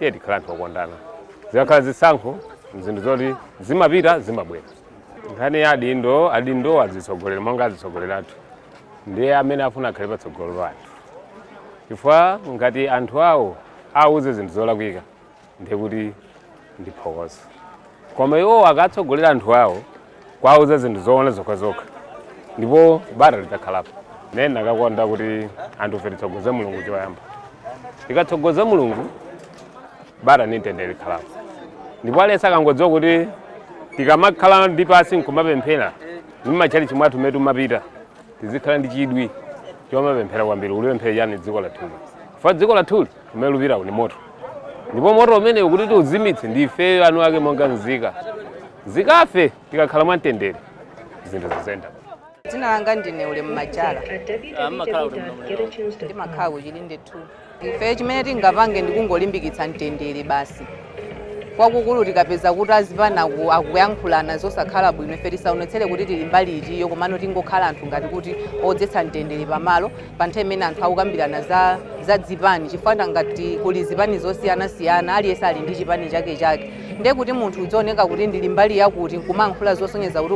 Tiye tikhala anthu okondana. Zikakhala zisankho, zinthu zoti zimapita zimabwera. Nkhani ya adindo, adindo azitsogolera monga azitsogolera athu, ndiye amene afuna akhale patsogolo pa anthu, chifukwa ngati anthu awo auze zinthu zolakwika, ndiye kuti ndi phokoso. Koma iwo akatsogolera anthu awo kwauza zinthu zoona zokhazokha, ndipo bata lidzakhalapo. Nene nakakonda kuti anthu ife titsogoze Mulungu choyamba. Tikatsogoza Mulungu, bata ndi mtendere likhalapo. Ndipo aliyense akangodziwa kuti tikamakhala ndi pasi nkumapemphera ndi matchalichi mwathu mmene tumapita, tizikhala ndi chidwi chomapemphera kwambiri. Ulipemphera chani dziko lathuli? Chifukwa dziko lathuli kumene lupitaku ni moto, ndipo moto umenewu kuti tiuzimitse ndi ifeyo anu ake monga nzika. Zikafe tikakhala mwamtendere, zinthu zizenda. Dzina langa ndine Ulemu Majala. Mmakhala kuti muno? Ndimakhala ku Chilinde 2. Ife chimene tingapange ndi kungolimbikitsa mtendere basi. Kwakukulu tikapeza kuti azipani akuyankhulana zosakhala bwino, ife tisaonetsere kuti tili mbali itiyo, komano tingokhala anthu ngati kuti odzetsa mtendere pamalo pa nthawi imene anthu akukambirana za zipani, chifukwa ngati kuli zipani zosiyanasiyana, aliyense ali ndi chipani chake chake. Ndiye kuti munthu udzaoneka kuti ndili mbali yakuti nkumayankhula zosonyeza kuti